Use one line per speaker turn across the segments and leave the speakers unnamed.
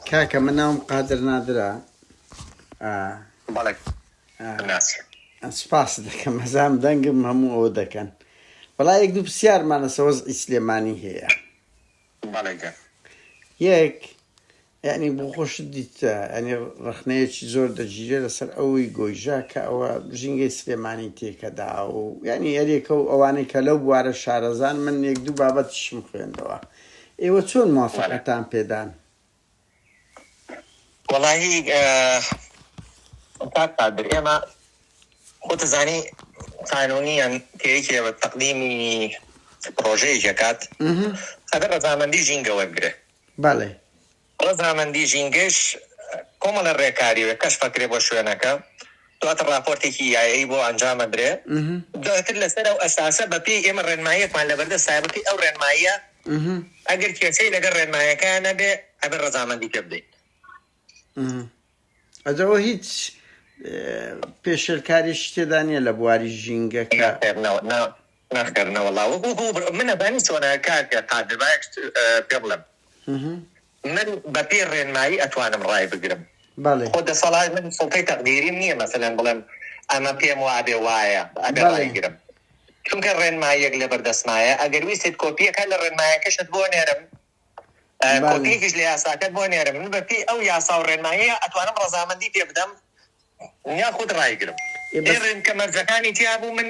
کاکە من ناوم قادر نادرە ئا
بەڵێ
ئا
ناسی.
سپاست دەکەم ئەزانم دەنگم هەموو ئەوە دەکەن وەڵا یەک دوو پرسیارمان لەسە وەزعی سلێمانی هەیە.
بەڵێ گەر.
یەک یانی بۆ خۆشت دیتە یانی ڕەخنەیەکی زۆر دەگیرێ لەسەر ئەوی گۆیژە کە ئەوە ژینگەی سلێمانی تێکەدا و یانی هەریەکە و ئەوانەی کە لەو بوارە شارەزان من یەک دوو بابەتیشم خوێندەوە ئێوە چۆن
بەڵێ.
موافەقەتان پێدان؟
وەڵاهی کاک قادر ئێمە خۆت ئەزانی قانونیەن کە یەکێ تەقدیمی پڕۆژەیەکی ئەکات ئەبێ ڕەزامەندی ژینگە وەرگرێ.
بەڵێ.
ڕەزامەندی ژینگەش کۆمەڵە ڕێکاری و کەشف ئەکرێ بۆ شوێنەکە، دواتر ڕاپۆرتێکی EIA بۆ ئەنجام ئەدرێ، دواتر لەسەر ئەو ئەساسە بەپێی ئێمە ڕێنماییەکمان لەبەردەستایە بەپێی ئەو ڕێنماییە ئەگەر کێشەی لەگەڵ ڕێنمایەکەیا نەبێ ئەبێ ڕەزامەندی پێ بدەین.
ئەجا ئەوە هیچ پێشێلکاریەکی تێدا نییە لە بواری ژینگە کە.
نەخێر نەخێر نەوەڵا وەکو من ئەزانی چۆنە کاک قادر با یەک شت پێ بڵێم من بە پێی ڕێنمایی ئەتوانم ڕای بگرم
بەڵێ.
خۆ دەسەڵات من سوڵتەی تەقدیریم نییە مەسەلەن بڵێم ئەمە پێم وابێ وایە ئەبێ ڕای
بەڵێ.
گرم چونکە ڕێنماییەک لەبەر دەستمایە ئەگەر ویستت کۆپیەک هەر لە ڕێنمایەکەشت بۆ نێرم
بەڵێ.
کۆپیەکیش لە یاساکەت بۆ نێرم من بە پێی ئەو یاسا و ڕێنماییە ئەتوانم ڕەزامەندی پێ بدەم یاخود ڕایگرم.
ئێ
ئێ
بەس.
ڕێن کە مەرجەکانی تیا بوو من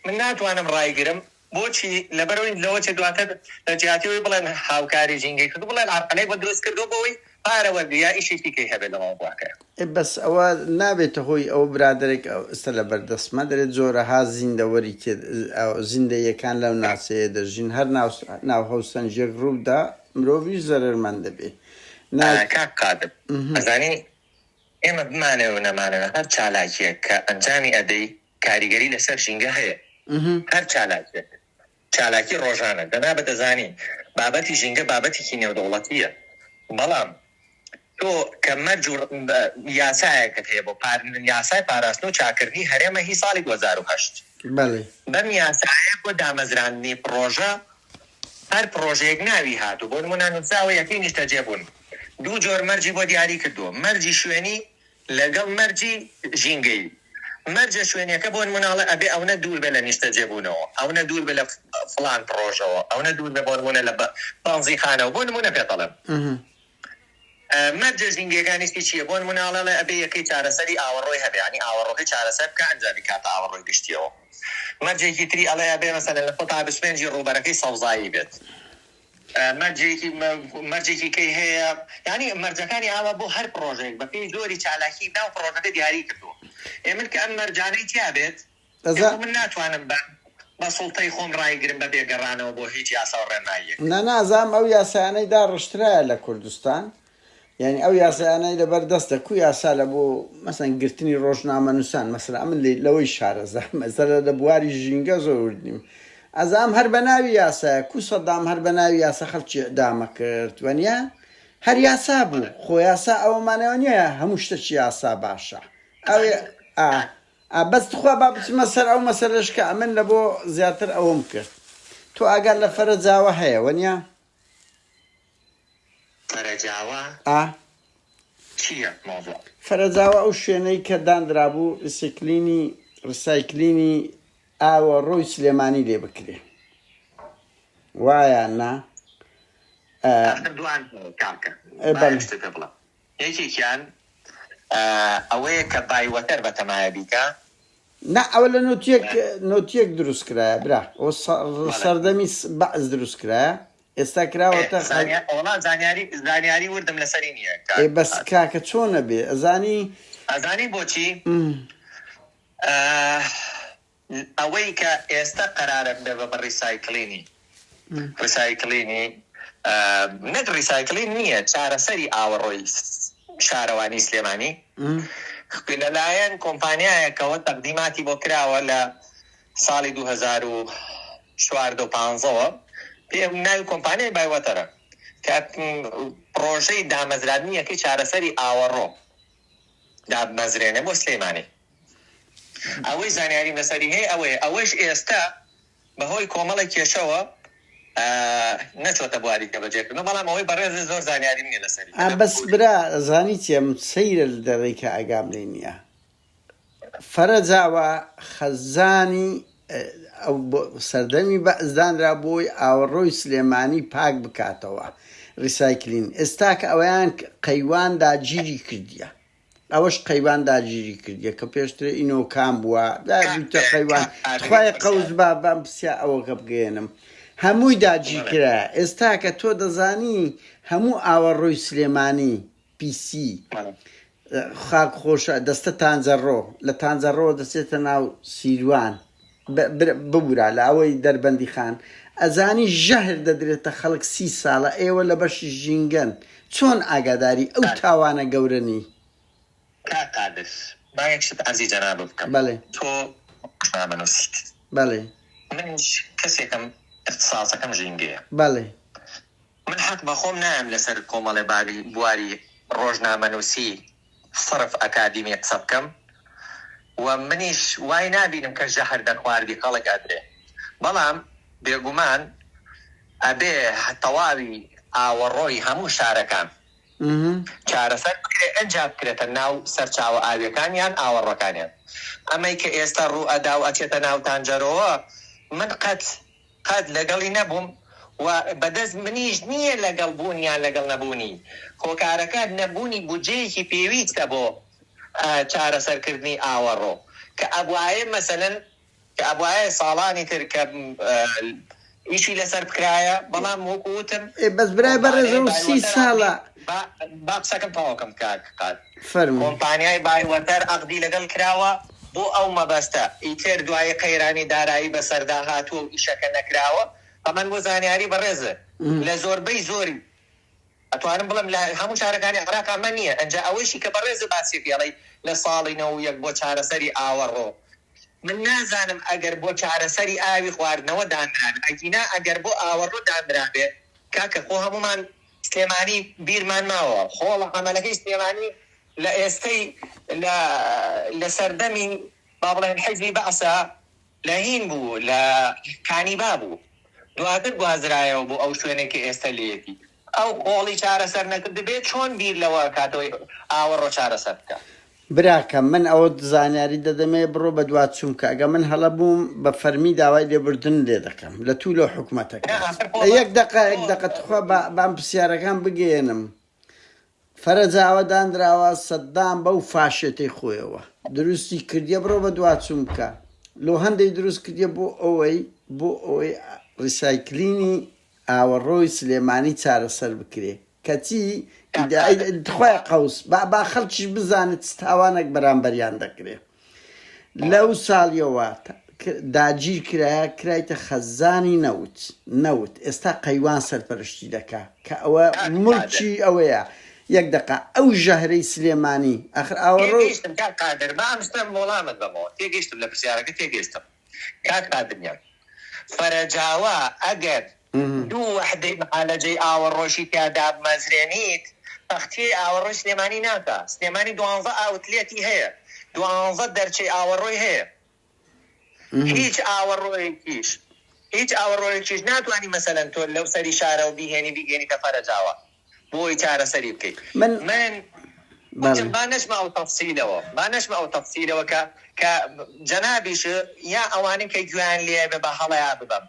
من ناتوانم ڕایگرم بۆچی لەبەرئەوەی لەوەچێ دواتر لە جیاتی ئەوەی بڵێن هاوکاری ژینگەی کردوو بڵێن عەرقەلەی بۆ دروست کردووە بۆ ئەوەی پارە وەرگری یا ئیشێکی کەی هەبێت لە مەوزوعەکەیا.
ئێ بەس ئەوە نابێتە هۆی ئەوە برادەرێک ئێستا لەبەر دەستمە دەرێ جۆرەها زیندەوەری تێ زیندەیەکان لەو ناوچەیە دەژین هەر ناو ناو هەوسەنگیەک ڕووبدا مرۆڤیش زەرەرمەند دەبێ نا
کاک قادر ئەزانی ئێمە بمانەوێ و نەمانەوێ هەر چالاکیەک کە ئەنجامی ئەدەی کاریگەری لەسەر ژینگە هەیە هەر چالاکیەک چالاکی ڕۆژانە جەنابت دەزانی بابەتی ژینگە بابەتێکی نێودەوڵەتییە بەڵام تۆ کە مەرج و یاسایەکت هەیە بۆ یاسای پاراستن و چاکردنی هەرێمە هی ساڵی 2008
بەڵێ.
بەم یاسایە بۆ دامەزراندنی پڕۆژە هەر پڕۆژەیەک ناوی هاتوو بۆ نموونە نووسراوە یەکەی نیشتەجێبوون دوو جۆر مەرجی بۆ دیاری کردووە مەرجی شوێنی لەگەڵ مەرجی ژینگەیی. مەرجە شوێنیەکە بۆ نمونە ئەڵێ ئەبێ ئەونە دوور بێ لە نیشتەجێ بوونەوە، ئەونە دوور بێ لە فڵان پڕۆژەوە، ئەونە دوور بێ بۆ نمونە لە بەنزیخانەوە، بۆ نمونە پێت ئەڵێم. مەرجە ژینگەیەکانیش چیە؟ بۆ نمونە ئەڵێ ئەڵێ ئەبێ یەکەی چارەسەری ئاوەڕۆی هەبێ، یانی ئاوەڕۆکەی چارەسەر بکا ئەنجا بیکاتە ئاوەڕۆی گشتیەوە. مەرجێکی تری ئەڵێ ئەبێ مەسەلەن لە 25 ی ڕووبەرەکەی سەوزایی بێت. مەرجێکی مەرجێکی کەی هەیە یانی مەرجەکانی ئاوا بۆ هەر پڕۆژەیەک بە پێی جۆری چالاکی ناو پڕۆژەکە دیاری کردووە ئێ من کە ئەم مەرجانەی تیا بێت ئێ خۆ من ناتوانم بە بە سوڵتەی خۆم ڕایگرم بە بێ گەڕانەوە بۆ هیچ یاسا و ڕێنماییەک.
نا نازانم ئەو یاسایانەی داڕشترایە لە کوردستان یانی ئەو یاسایانەی لەبەر دەستە کو یاسا لە بۆ مەسەن گرتنی ڕۆژنامەنووسان مەسەلەن ئەمن لەوەی شارەزام مەسەلە لە بواری ژینگە زۆر ورد نیم ئەزام هەر بە ناوی یاسایە کو سەدام هەر بە ناوی یاسا خەڵکی ئیعدامە کرد وەنیە هەر یاسا بوو خۆ یاسا ئەوە مانای نییە هەموو شتەکی یاسا باشە ئەو ئا ئا بەس تخوا با بچمە سەر ئەو مەسەلەش کە ئەمن لە بۆ زیاتر ئەوەم کرد تۆ ئاگات لە فەرەجاوە هەیە وەنیە؟
فەرەجاوە
ئا.
چییە مەوزوع؟
فەرەجاوە ئەو شوێنەی کە داندرابوو ریسیکلینی ڕیسایکلینی ئاوە ڕۆی سلێمانی لێ بکرێ وایە نا؟
ئاخر دوان هەیە کاکە
ئێ
با
بەڵێ.
یەک شتت پێ بڵێم یەکێکیان ئەوەیە کە بایوەتەر بەتەمایە بیکا.
نا ئەوە لە نۆتیەک نۆتیەک دروست کرایە برا ئەوە
بەڵێ.
سەردەمی بەعس دروست کرایە ئێستا کراوەتە خەل.
زانیا وەڵا زانیاری زانیاری وردم لەسەری نییە
ئێ
کاک
بەس
قادر.
کاکە چۆن ئەبێ ئەزانی.
ئەزانی بۆچی؟ ئەوەی کە ئێستا قەرارە ببێ بە ڕیسایکلینی ڕیسایکلینی نەک ڕیسایکلین نییە چارەسەری ئاوەڕۆی شارەوانی سلێمانی لەلایەن کۆمپانیایەکەوە تەقدیماتی بۆ کراوە لە ساڵی 2014 و پانزەوە پێ ناوی کۆمپانیای بایوەتەرە کە پڕۆژەی دامەزراندنی یەکەی چارەسەری ئاوەڕۆ دابمەزرێنێ بۆ سلێمانی. ئەوەی زانیاریم لەسەری هەیە ئەوەیە، ئەوەیش ئێستا بەهۆی کۆمەڵێک کێشەوە. نەچۆتە بواری جێبەجێکردنەوە، بەڵام ئەوەی بەڕێزت زۆر زانیاریم نییە لەسەری.
ئا بەس برا ئەزانی چیە من سەیرە لە دەرەی کە ئاگام لێی نیە فەرەجاوە خەزانی ئەو سەردەمی بەعس دانرا بۆی ئاوەڕۆی سلێمانی پاک بکاتەوە ڕیسایکلین ئێستا کە ئەوەیان قەیوان داگیری کردیە ئەوەش قەیوان داگیری کردیە کە پێشتر ئینۆکان بووە بوویتە قەیوان تخوایە قەوس با بام پرسیا ئەوەکە بگەیەنم هەمووی داگیر کرا ئێستا کە تۆ دەزانی هەموو ئاوەڕۆی سلێمانی پیسی خاک خۆشە دەستە تانجەڕۆ لە تانجەڕۆ دەچێتە ناو سیروان ببورە لە ئەوەی دەربەندیخان ئەزانی ژەهر دەدرێتە خەڵک سی ساڵە ئێوە لە بەشی ژینگەن چۆن ئاگاداری ئەو تاوانە گەورە نی؟
کاک قادر با یەک شت عەرزی جەنابت بکەم
بەڵێ.
تۆ ڕۆژنامەنووسیت
بەڵێ.
منیش کەسێکم ئیختساسەکەم ژینگەیە.
بەڵێ.
من حەق بە خۆم نایەم لەسەر کۆمەڵێ بابی بواری ڕۆژنامەنووسی سڕف ئەکادیمی قسە بکەم و منیش وای نابینم کە ژەهر دەرخواردی خەڵک ئەدرێ بەڵام بێگومان ئەبێ تەواوی ئاوەڕۆی هەموو شارەکان چارەسەر بکرێ ئنجا بکرێتە ناو سەرچاوە ئاویەکان یان ئاوەڕۆکانیان ئەمەی کە ئێستا ڕوو ئەدا و ئەچێتە ناو تانجەرۆوە من قەت قەت لەگەڵی نەبووم و بەدەست منیش نییە لەگەڵ بوون یان لەگەڵ نەبوونی. هۆکارەکە نەبوونی بودجەیەکی پێویستە بۆ چارەسەرکردنی ئاوەڕۆ کە ئەبوایە مەسەلەن کە ئەبوایە ساڵانی تر کە ئیشی لەسەر بکرایە بەڵام وەکو وتم
ئێ بەس برای بەڕێز
کۆمپانیای
ئەو سی
بایوەتەر
ساڵە
عەقدی با با قسەکەم تەواو کەم کاک قادر.
فەرموو.
کۆمپانیای بایوەتەر عەقدی لەگەڵ کراوە بۆ ئەو مەبەستە، ئیتر دوایی قەیرانی دارایی بەسەردا هاتووە و ئیشەکە نەکراوە، ئەمەن بۆ زانیاری بەڕێزت لە زۆربەی زۆری ئەتوانم بڵێم لە هەموو شارەکانی عێراق ئەمە نییە، ئنجا ئەوەیشی کە بەڕێزت باسی ئەکەی ئەڵێی لە ساڵی 91 بۆ چارەسەری ئاوەڕۆ، من نازانم ئەگەر بۆ چارەسەری ئاوی خواردنەوە دانرابێ، ئەگینا ئەگەر بۆ ئاوەڕۆ دانرابێ کاکە خۆ هەموومان سلێمانی بیرمان ماوە خۆڵە عەمەلەکەی سلێمانی لە ئێستەی لە لە سەردەمی با بڵێن حیزبی بەعسا لە هین بوو لە کانیبا بوو دواتر گوازرایەوە بۆ ئەو شوێنەی کە ئێستە لێیەتی ئەو خۆڵی چارەسەر نەکردبێ چۆن بیر لەوە ئەکاتەوە ئاوەڕۆ چارەسەر بکا.
براکەم من ئەوەت زانیاری دەدەمێ بڕۆ بەدوا چوم کە ئەگە من هەڵە بووم بە فەرمی داوای لێبوردن لێ دەکەم لە توو لەو حکومەتەکەت
نا ئاخر خۆ
یەک دەقە
خۆ
یەک دەقە تخوا با بام پرسیارەکان بگەیەنم فەرەجاوە دانراوە سەدام بەو فاشێتەی خۆیەوە دروستی کردیە بڕۆ بە دوا چوم بکە لۆ هەندێک دروست کردیە بۆ ئەوەی بۆ ئەوەی ڕیسایکلینی ئاوەڕۆی سلێمانی چارەسەر بکرێ کەچی
کاک قادر
تخوای قەوس با با خەڵکیش بزانێت چ تاوانێک بەرامبەریان دەکرێ لەو ساڵیەوە داگیر کرایە کرایتە خەزانی نەوت نەوت ئێستا قەیوان سەرپەرشتی دەکا کە ئەوە
کاک قادر
مڵکی ئەوەیە یەک دەقە ئەو ژەهرەی سلێمانی ئەخر ئاوەڕۆ
تێگەیشتم کاک قادر با ئەم شتە وەڵامت بەمەوە تێگەیشتم لە پرسیارەکە تێگەیشتم کاک قادر گیان فەرەجاوە ئەگەر دوو وەحدەی معالەجەی ئاوەڕۆشی تیا دابمەزرێنیت تەختیەی ئاوەڕۆی سلێمانی ناکا سلێمانی دوانزە ئاوتلێتی هەیە دوانزە دەرچەی ئاوەڕۆی هەیە هیچ ئاوەڕۆیەکیش هیچ ئاوەڕۆیەکیش ناتوانی مەسەلەن تۆ لەو سەری شارەوە بیهێنی بیگەێنیتە فەرەجاوە بۆی چارەسەری بکەیت
من
من
بەڵێ.
وتم با نەچمە ئەو تەفسیلەوە با نەچمە ئەو تەفسیلەوە کە کە جەنابیش یا ئەوانەی کە گوێیان لێ بێ بە هەڵەیا ببەم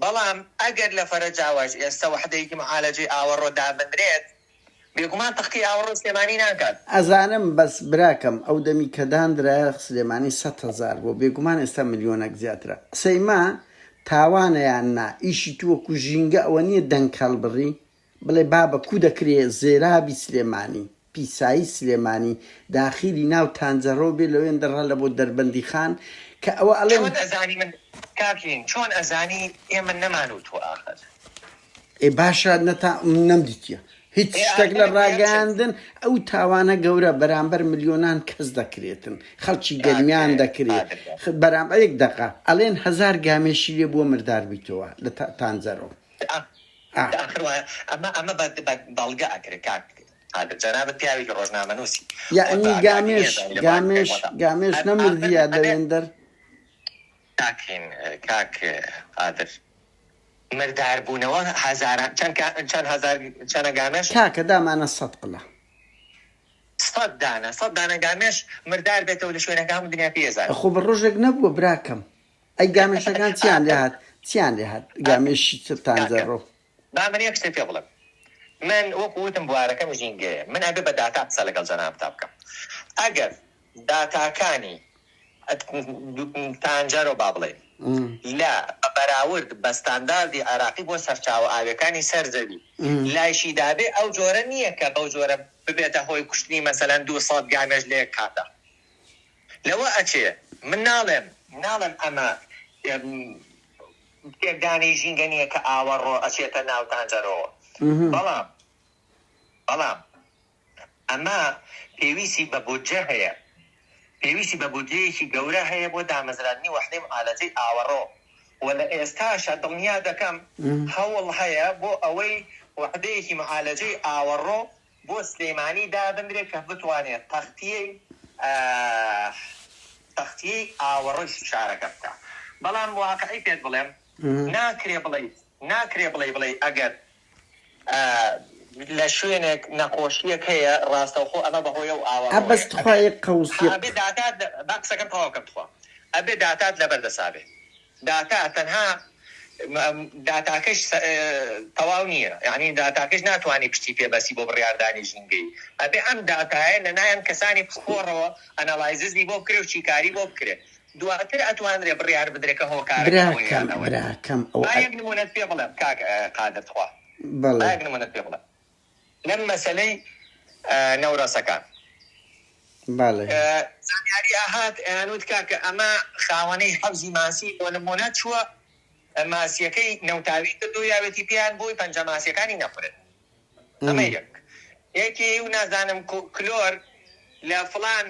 بەڵام ئەگەر لە فەرەجاوەش ئێستا وەحدەیەکی معالەجەی ئاوەڕۆ دابنرێت بێگومان تەختی ئاوەڕۆ سلێمانی ناکات.
ئەزانم بەس براکەم ئەو دەمی کە داندرایە سلێمانی 100,000 بووە بێگومان ئێستا ملیۆنەک زیاترە قسەی مە تاوانە یان نا ئیشی تو وەکو ژینگە ئەوە نیە دەنگ هەڵبڕی بڵێ بابە کو دەکرێ زێرابی سلێمانی پیسایی سلێمانی داخیلی ناو تانجەڕۆ بێ لەوێندە ڕا لە بۆ دەربەندیخان کە ئەوە ئەڵێن.
چۆن ئەزانی من کاک ژین چۆن ئەزانی ئێمە نەمانوتوە ئاخر.
ئێ باشە نەتا من نەمدیتیە هیچ
ئێ
شتەک
ئاخر
لە
پێم چ.
ڕاگەیاندن ئەو تاوانە گەورە بەرامبەر ملیۆنان کەس دەکرێتن خەڵکی
کاک
گەرمیان دەکرێ
قادر گیان.
بەرامبەر یەک دەقە ئەڵێن هەزار گامێشی لێ بووە مردار بیتەوە لە تانجەرۆ.
ئاخر وایە ئەمە ئەمە بە بە بەڵگە ئەکرێ کاک قادر جەنابت پیاوێکی ڕۆژنامەنووسی خۆت
یەعنی
بە ئاگادی
گامێش
نییە زانی لە بارەی
گامێش
خۆتا
گامێش
ئاخر
نەمردیە
ئەبێ
لەوێندەر.
کاک هین کاک قادر. مرداربوونەوە هەزاران چەند چەند هەزار چەنە گامێش؟
کاکە دامانە سەت قلە.
سەت دانە سەت دانە گامێش مردار بێتەوە لە شوێنەکە هەموو دنیا پێی ئەزانێ.
خۆ بە ڕۆژێک نەبووە براکەم. ئەی گامێشەکان چیان لێ هات چیان لێ هات گامێشی
تانجەڕۆ؟ با من یەک شتت پێ بڵێم من وەکو وتم بوارەکەم ژینگەیە من ئەبێ بە داتا قسە لەگەڵ جەنابتا بکەم ئەگەر داتاکانی تانجەرۆ با بڵێین لە بە بەراورد بە ستانداردی عێراقی بۆ سەرچاوە ئاویەکانی سەر زەوی لایشی دابێ ئەو جۆرە نییە کە بەو جۆرە ببێتە هۆی کوشتنی مەسەلەن 200 گامێش لە یەک کاتا لەوە ئەچێ من ناڵێم ناڵێم ئەمە تێکدانی ژینگە نییە کە ئاوەڕۆ ئەچێتە ناو تانجەرۆوە بەڵام بەڵام ئەمە پێویستی بە بودجە هەیە، پێویستی بە بودجەیەکی گەورە هەیە بۆ دامەزراندنی وەحدەی معالەجەی ئاوەڕۆ و لە ئێستاشا دڵنیا دەکەم هەوڵ هەیە بۆ ئەوەی وەحدەیەکی معالەجەی ئاوەڕۆ بۆ سلێمانی دابنرێت کە بتوانێت تەختیەی تەختیەی ئاوەڕۆی شارەکە بکا. بەڵام واقعی پێت بڵێم ناکرێ بڵێیت ناکرێ بڵێی بڵێی ئەگەر لە شوێنێک نەخۆشیەک هەیە ڕاستەوخۆ ئەمە بەهۆی ئەو
ئە بەس
ئاوەڕۆیە
تخوا
ئەبێ
یەک قەوس یەک
ئەبێ داتات با قسەکەم تەواو کەم تخوا ئەبێ داتات لەبەر دەسا بێ داتا تەنها داتاکەش تەواو نییە یعنی داتاکەش ناتوانانی پشتی پێ بەسی بۆ بڕیاردانی ژینگەی ئەبێ ئەم داتایە لەلایەن کەسانی پسپۆڕەوە analysis ی بۆ بکرێ و شیکاری بۆ بکرێ دواتر ئەتوانرێ بڕیار بدرێ کە هۆکارەکە ئەوەیە
براکەم
یان ئەوە نییە.
براکەم ئەوە
با
ئە
یەک نموونەت پێ بڵێم کاک قادر تخوا با
بەڵێ.
یەک نموونەت پێ بڵێم لەم مەسەلەی نەورەسەکان
بەڵێ.
زانیاری ئەهات ئەیانوت کاکە ئەمە خاوەنەی حەوزی ماسی بۆ نموونە چووە ماسیەکەی نەوتاوی کردو یاوێتی پێیان بۆی پەنجە ماسیەکانی نەخورێت ئەمە یەک یەکی و نازانم کلۆر لە فڵان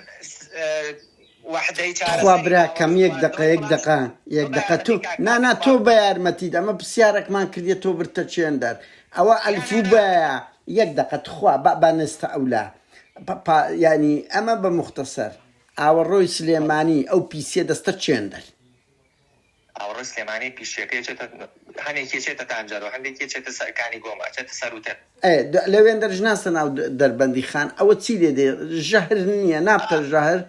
وەحدەی
تخوا
چارەسەری
براکەم
ئاوەڕۆی
یەک دەقە
خواردنەوەی
یەک
فڵان
دەقە یەک
تۆ بە
دەقە تۆ
یارمەتی کاک
نا
قادر
نا
تخوا
تۆ بە یارمەتیت ئەمە پرسیارەکمان کردیە تۆ برتە چێندەر ئەوە
نا نا
ئەلفو
نا
بایە یەک دەقە تخوا با با نێستە ئەولا پا یانی ئەمە بە موختەسەر ئاوەڕۆی سلێمانی ئەو پیسیە دەستە چێندەر.
ئاوەڕۆی سلێمانی پیشیەکەی ئەچێتە هەنێکی ئەچێتە تانجەرۆ هەندێکی ئەچێتە سەر کانی گۆمە ئەچێتە سەروتر.
ئێ لەوێندەرش ناستە ناو دەربەندی خان ئەوە چی لێ دێ ژەهر نیە نابتە ژەهر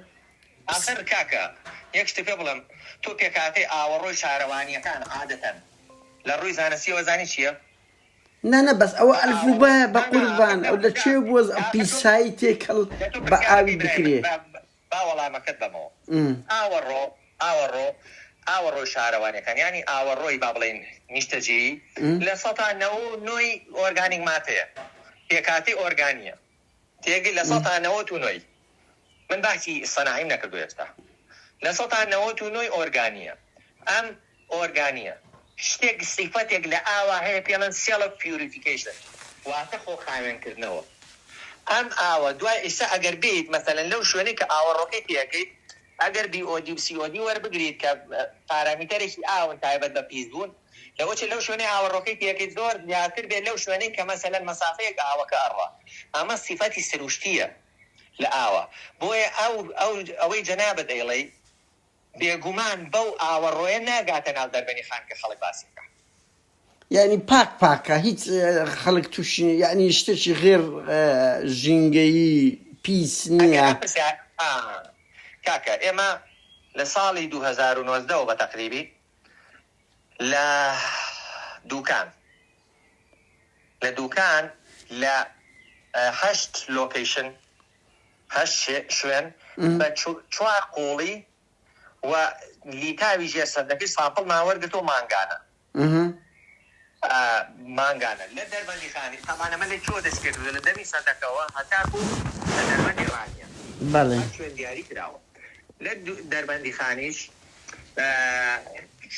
پس.
ئاخر کاکە یەک شتت پێ بڵێم تۆ پێکهاتەی ئاوەڕۆی شارەوانیەکان عادەتەن لە ڕووی زانستیەوە زانی چیە؟
نا نا بەس ئەوە
تۆ
ئەلف و
ئاوەڕۆ
بایە
نا نا
بەقوربان
ئاخر
ئەو لە
کاکە
کێ بووە
کاکە تۆ
پیسایی تێکەڵ
لە تۆ
بە ئاوی
پرسیارەکەی برای من
بکرێ.
با با وەڵامەکەت بەمەوە. ئاوەڕۆ ئاوەڕۆ ئاوەڕۆی شارەوانیەکان یانی ئاوەڕۆی با بڵێین نیشتەجێیی لە سەتا نەوە و نۆی ئۆرگانیک ماتەیە پێکهاتەی ئۆرگانیە تێگەی لە سەتا نەوەت و نۆی من باسی سەناعیم نەکردوە ئێستا لە سەتا نەوەت و نۆی ئۆرگانیە ئەم ئۆرگانیە شتێک سیفەتێک لە ئاوا هەیە پێڵێن self purification واتە خۆ خاوێن کردنەوە ئەم ئاوە دوای ئیستا ئەگەر بێیت مەسەلەن لەو شوێنەی کە ئاوەڕۆکەی پێ ئەکەیت ئەگەر BOD و COD وەربگریت کە پارامیتەرێکی ئاون تایبەت بە پیس بوون لەوەچێ لەو شوێنەی ئاوەڕۆکەی پێ ئەکەیت زۆر زیاتر بێت لەو شوێنەی کە مەسەلەن مەسافەیەک ئاوەکە ئەڕوا ئەمە سیفەتی سروشتیە لە ئاوە بۆیە ئەو ئەو ئەوەی جەنابت ئەیڵێی بێگومان بەو ئاوەڕۆیە ناگاتە ناو دەربەنی خان کە خەڵک باسی ئەکا.
یانی پاک پاکە هیچ خەڵک توشی یانی شتێکی غێر ژینگەیی پیس
ئەگەر
نییە.
ئەم پرسیار ئا کاکە ئێمە لە ساڵی 2019 وە بە تەقریبی لە دوکان لە دوکان لە هەشت location هەشت شوێن بە چوار قوڵی و لیتاوی ژێر سەردەکەی sample مان وەرگرتووە مانگانە مانگانە لە دەربەندیخانی تەبعەن ئەمە لە کوێوە دەستی پێکردووە لە دەمی سەدەکەوە هەتاکوو لە دەربەندی ڕانیە
بەڵێ.
هەر شوێن دیاری کراوە لە دەربەندیخانیش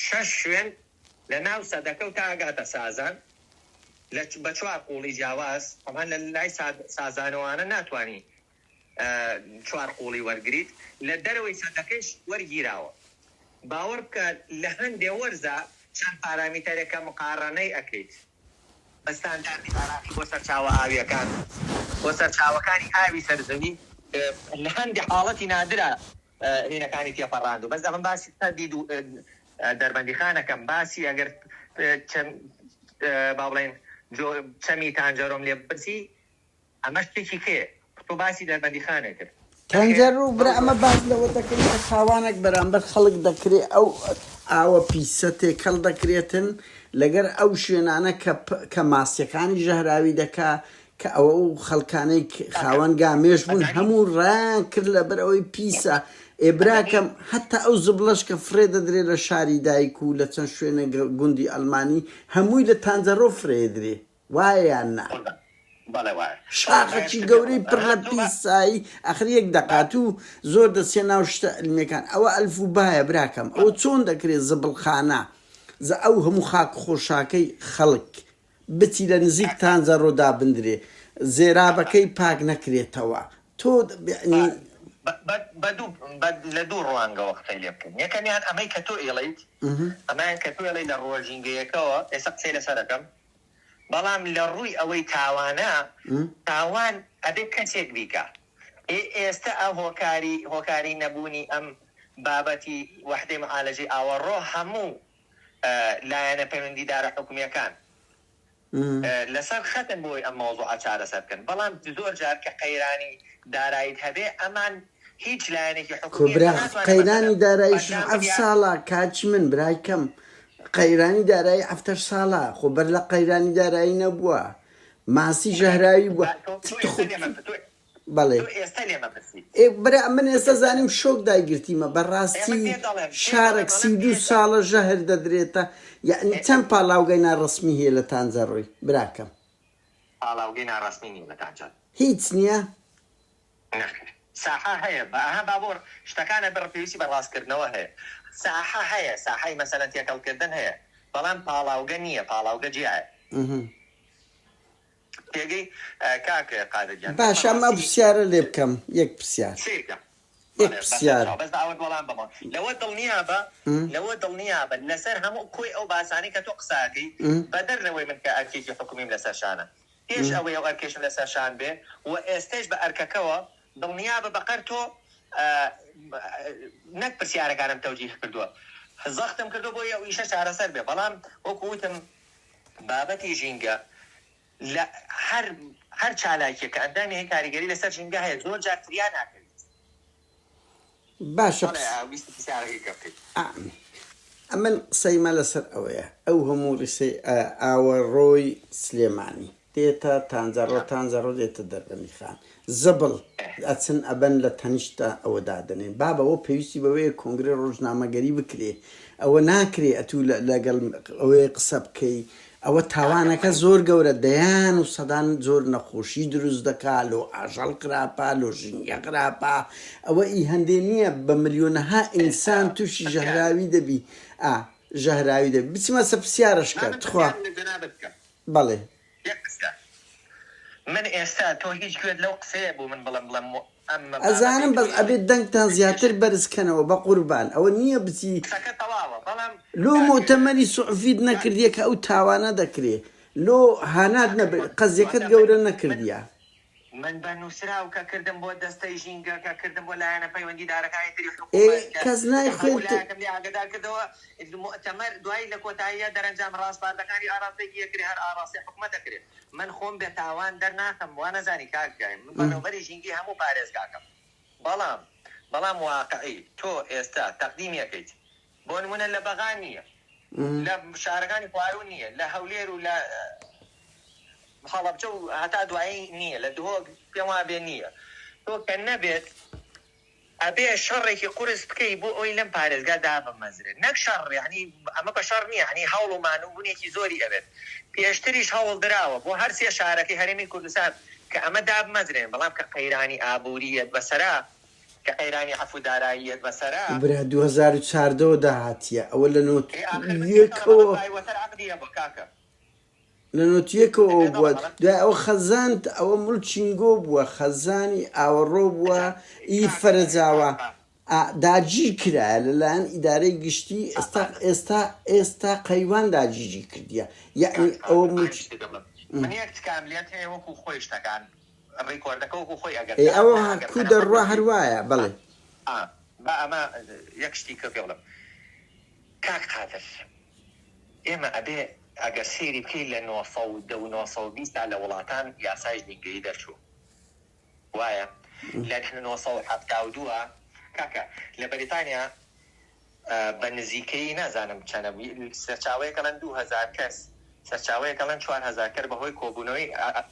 شەش شوێن لە ناو سەدەکە و تا ئەگاتە سازان لە بە چوار قوڵی جیاواز تەبعەن لە لای سازانەوانە ناتوانی چوار قوڵی وەرگریت لە دەرەوەی سەدەکەش وەرگیراوە باوەڕ بکە لە هەندێ وەرزا چەند پارامیتەرێک کە مقاڕەنەی ئەکەیت بە ستانداردی عێراقی بۆ سەرچاوە ئاویەکان بۆ سەرچاوەکانی ئاوی سەر زەوی لە هەندێ حاڵەتی نادرا هینەکانی تێپەڕاندو بەس ئەمن باسی سەدی دەربەندیخان ئەکەم باسی ئەگەر چەند. با بڵێین چەمی تانجەرۆم لێ بپرسی ئەمە شتێکی کێ تۆ باسی دەربەندیخانێ کرد.
تانجەرۆ برا ئەمە باس لەوە دەکەین کە تاوانێک بەرامبەر خەڵک دەکرێ ئەو ئاوە پیسە تێکەڵ دەکرێتن لەگەر ئەو شوێنانە کە کە ماسیەکانی ژەهراوی دەکا کە ئەوە ئەو خەڵکانەی خاوەن گامێش بوون هەموو ڕایان کرد لەبەر ئەوەی پیسە ئێ براکەم هەتا ئەو زبڵەش کە فڕێ دەدرێ لە شاری دایک و لە چەند شوێنێک گوندی ئەڵمانی هەمووی لە تانجەڕۆ فرێدرێ وایە یان نا؟ شاخەکی گەورەی پڕ لە پیسایی ئەخر یەک دەقە توو زۆر دەچیە ناو شتە علمیەکان ئەوە ئەلف و بایە براکەم ئەوە چۆن دەکرێ زبڵخانە زە ئەو هەموو خاک خۆشاکەی خەڵک بچی لە نزیک تانجەڕۆ دابندرێ زێرابەکەی پاک نەکرێتەوە تۆ یەعنی.
بە دوو بە لە دوو ڕوانگەوە قسەی لێ بکەین یەکەمیان ئەمەی کە تۆ ئیڵێیت ئەمەیان کە تۆ ئەڵێی لە ڕووە ژینگەیەکەوە ئێستا قسەی لەسەر ئەکەم بەڵام لە ڕووی ئەوەی تاوانە تاوان ئەبێ کەسێک بیکا ئێ ئێستە ئە هۆکاری هۆکاری نەبوونی ئەم بابەتی وەحدەی معالەجەی ئاوەڕۆ هەموو لایەنە پەیوەندیدارە حکومییەکان لەسەر خەتن بۆی ئەم مەوزوعە چارەسەر بکەن، بەڵام زۆر جار کە قەیرانی داراییت هەبێ ئەمان هیچ لایەنێکی حکومی
کۆبرا
ناتوانێ
قەیرانی
مەسەلەن
داراییش
بەرجام
حەفت
بدات.
ساڵە کاکی من برای کەم قەیرانی دارایی حەفتەش ساڵە خۆ بەر لە قەیرانی دارایی نەبووە ماسی ژەهراوی بووە
تۆ
چ
تۆ
تخ
ئێستا لێمە تۆ
بەڵێ
تۆ ئێستا لێمە پرسی
ئێ برا من ئێستا
ئێستا
زانیم شۆک دایگرتیمە
ئێ من
بەڕاستی
پێت دەڵێم پێت دەڵێم
شارەک
ئەڵێم
32
ئێستا
ساڵە ژەهر دەدرێتە یەعنی
ئێ
چەند پاڵاوگەی ناڕەسمی هەیە لە تانجەڕۆی براکەم؟
پاڵاوگەی ناڕەسمی نیە لە تانجەرۆ.
هیچ نیە؟
نەخێر ساحە هەیە بە ئەها با بۆ شتەکان ئەبێ پێویستی بە ڕاستکردنەوە هەیە ساحە هەیە ساحەی مەسەلەن تێکەڵکردن هەیە بەڵام پاڵاوگە نیە پاڵاوگە جیایە. پێگەی کاک قادر گیان من
باشە ئەم
بەڕاستی
پرسیارە لێ بکەم یەک پرسیار
سەیرکە
یەک
بەڵێ بەسەر
پرسیار
چاو بەس با ئەوەت وەڵام بەمەوە لەوە دڵنیابە لەوە دڵنیابە لەسەر هەموو کۆی ئەو باسانەی کە تۆ قسە ئەکەی بەدەر لەوەی من کە ئەرکێکی حکومیم لەسەر شانە پێش ئەوەی ئەو ئەرکێشم لەسەر شان بێ و ئێستەش بە ئەرکەکەوە دڵنیابە بەقەر تۆ نەک پرسیارەکانم تەوجیه کردووە زەختم کردووە بۆی ئەو ئیشە چارەسەر بێ بەڵام وەکو وتم بابەتی ژینگە لە هەر هەر چالاکیەک کە ئەندامی هەیە کاریگەری لەسەر ژینگە هەیە زۆر جار فریا ناکەویت.
باشە
بەڵێ
پس
ویستم پرسیارەکەی کە بکەیت.
ئەمن قسەیمە لەسەر ئەوەیە ئەو هەموو ڕیسەی ئاوەڕۆی سلێمانی دێتە تانجەڕۆ تانجەڕۆ دێتە دەربەندیخان زبڵ ئەچن ئەبەن لە تەنیشتە ئەوە دادەنێن بابە ئەوە پێویستی بەوەیە کۆنگرەی ڕۆژنامەگەری بکرێ ئەوە ناکرێ ئەتوو لەگەڵ ئەوەیە قسە بکەی ئەوە تاوانەکە زۆر گەورە دەیان و سەدان جۆر نەخۆشی دروست دەکا لۆ ئاژەڵ خراپە لۆ ژینگە خراپە ئەوە ئی هەندێ نییە بە ملیۆنەها ئینسان تووشی ژەهراوی دەبی ئا ژەهراوی دەبی بچمە سە پرسیارش کە تخوا بەڵێ.
یەک قسە من ئێستا تۆ هیچ گوێت لەو قسەیە بوو من بڵێم بڵێم ئەم بابەتەی
ئەزانم
تۆ
بەس ئەبێ
ئێڵێی
دەنگتان زیاتر
پێشێل
بەرز کەنەوە بەقوربان ئەوە نییە بچی
قسەکە تەواوە بەڵام
لۆ
کاک
موتەمەری سوعفیت
کاک
نەکردیە کە ئەو تاوانە دەکرێ لۆ هانات
کاک
نەبرد قەزیەکەت
واتە من
گەورە
من
نەکردیە.
من بە نووسراو کە کردم بۆ دەستەی ژینگە کە کردم بۆ لایەنە پەیوەندیدارەکانی تری
ئێ
حکوومەت کە
کەس
کە هەموو
نایخوێنت.
لایەکم لێ ئاگادار کردەوە موئتەمەر دوایی لە کۆتاییا دەرەنجام ڕاسپاردەکانی ئاراستەی کی ئەکرێ هەر ئاڕاستەی حکومەت ئەکرێ من خۆم بێ تاوان دەرناخەم وا نەزانی کاک برایم من بەڕێوبەری ژینگەی هەموو پارێزگاکەم بەڵام بەڵام واقعی تۆ ئێستا تەقدیمی ئەکەیت بۆ نمونە لە بەغا نییە لە شارەکانی خواروو نییە لە هەولێر و لە هەڵەبجە و هەتا دوایی نییە لە دهۆک پێم وابێ نییە تۆ کە نەبێت ئەبێ شەڕێکی قورس بکەی بۆ ئەوەی لەم پارێزگا دابمەزرێت نەک شەڕ یانی ئەمە بە شەڕ نییە یانی هەوڵ و مانووبوونێکی زۆری ئەوێت پێشتریش هەوڵ دراوە بۆ هەر سێ شارەکەی هەرێمی کوردستان کە ئەمە دابمەزرێن بەڵام کە قەیرانی ئابووری یەت بەسەرا کە قەیرانی عەفو دارایی یەت بەسەرا.
برا 2014 وە داهاتیە ئەوە لە نۆت
ئێ ئاخر من پێت دەڵێم
یەکەوە.
ئەمە بای وەتەر عەقدی هەبووە کاکە.
لە نۆتیەکەوە
ئێ
ئەوە
پێت
بووە
دەڵێم ئەڵێم.
دوای ئەوە خەزانت ئەوە مڵکینگۆ بووە خەزانی ئاوەڕۆ بووە ئی
کاک
فەرەجاوە
کاک
ئا داگیر کرایە لەلایەن ئیدارەی گشتی ئێستا
قادر.
ئێستا ئێستا قەیوان داگیری کردیە یەعنی
کاک
ئەوە
قادر با
مڵک
یەک شتێ پێ بڵێم من یەک تکام لێت هەیە وەکوو خۆی شتەکان ڕیکۆردەکە وەکوو خۆی ئەگەر
ئێ
تەنە
ئەوە
ئەگەر
کو
تەنەفەت
دەڕوا
نەکەی
هەر وایە بەڵێ.
ئا با ئەمە یەک شتی کە پێ بڵێم کاک قادر ئێمە ئەبێ. ئەگەر سەیری بکەی لە 910 و 920 تا لە وڵاتان یاسای ژینگەیی دەرچوو وایە لە 972 کاکە لە بەریتانیا بە نزیکەیی نازانم چەنە سەرچاوەیەک ئەڵێن 2000 کەس سەرچاوەیەک ئەڵێن 4000 کەر بەهۆی کۆبوونەوەی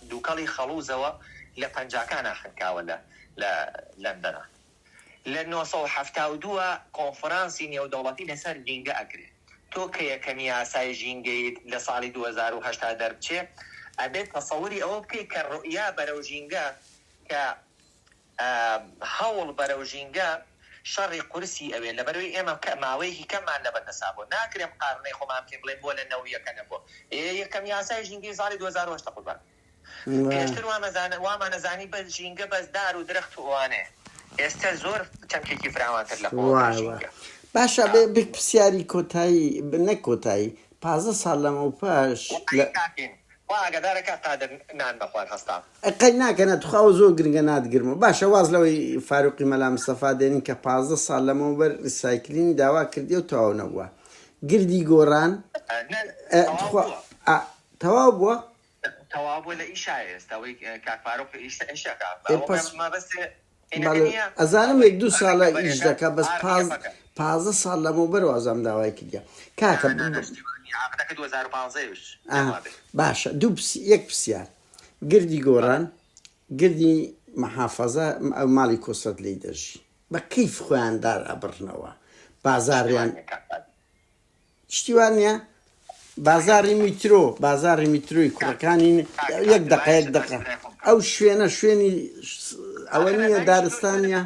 دووکەڵی خەڵوزەوە لە پەنجاکانا خنکاوە لە لە لەندەنا. لە 972 کۆنفرانسی نێودەوڵەتی لەسەر ژینگە ئەکرێ. تۆ کە یەکەم یاسای ژینگەییت لە ساڵی 2008 تا دەربچێ ئەبێت تەسەوری ئەوە بکەی کە ڕوئیا بەرەو ژینگە کە هەوڵ بەرەو ژینگە شەڕی قورسی ئەوێ لەبەرئەوەی ئێمە کە ماوەیەکی کەممان لەبەردەسا بووە ناکرێ مقارنەی خۆمان بکەین بڵێین بۆ لە نەویەکە نەبووە ئێ یەکەم یاسای ژینگەی ساڵی 2008 قوربان پێشتر وامانەزانی بەس ژینگە بەس دار و درەخت و ئەوانەیە ئێستا زۆر چەمکێکی فراوانتر لە خۆ ژینگە.
باشە بێ پرسیاری کۆتایی نەک کۆتایی 15 ساڵ لەمەوپەش لە
خوا ئاگادارە کاک قادر نان بەخوار هەستام.
ئەی قەی ناکە نا توخوا ئەوە زۆر گرنگە ناتگرمەوە باشە واز لەوەی فاروقی مەلا مستەفا دێنین کە 15 ساڵ لەمەوبەر ریسایکلینی داوا کردیە و تەواو نەبووە گردی گۆڕان
نا تەواو
تخوا
بووە.
ئا تەواو بووە؟
تەواو بووە لە ئیشایە ئێستا ئەوەی کاک فاروق ئیش ئەکا
ئێ
ئەوە
پەس
مەبەست هینەکە
بەڵێ
نییە
ئەزانم
ئەوەی
یەک دوو ساڵە ئیش
ڕێکەبەرەکە
دەکا بەس
ئا
پاز
ڕێکەپەکە
15 ساڵ لەمەوبەر وازم داوای کردیە کاکە
نا نا نا شتی وا نییە عەقدەکە 2015 یش
ئا
پێم وابێ
باشە دوو پرس یەک پرسیار گردی
بەڵێ
گۆڕان گردی محافەزە ئەو ماڵی کۆسرەت لێی دەژی بە کەیف خۆیان دار ئەبڕنەوە
شتی وا
بازاڕیان
نییە کاک قادر.
شتی وا نییە بازاڕی میترۆ بازاڕی میترۆی
کاک
کوڕەکانی
کاک
یەک
قادر
دەقە
با یەک
یەک
شت باسی
دەقە
برای خۆم بکەم
ئەو شوێنە شوێنی ئەوە
ئاخر
نییە
ئەزانی چی تۆ
دارستان
تۆ
نییە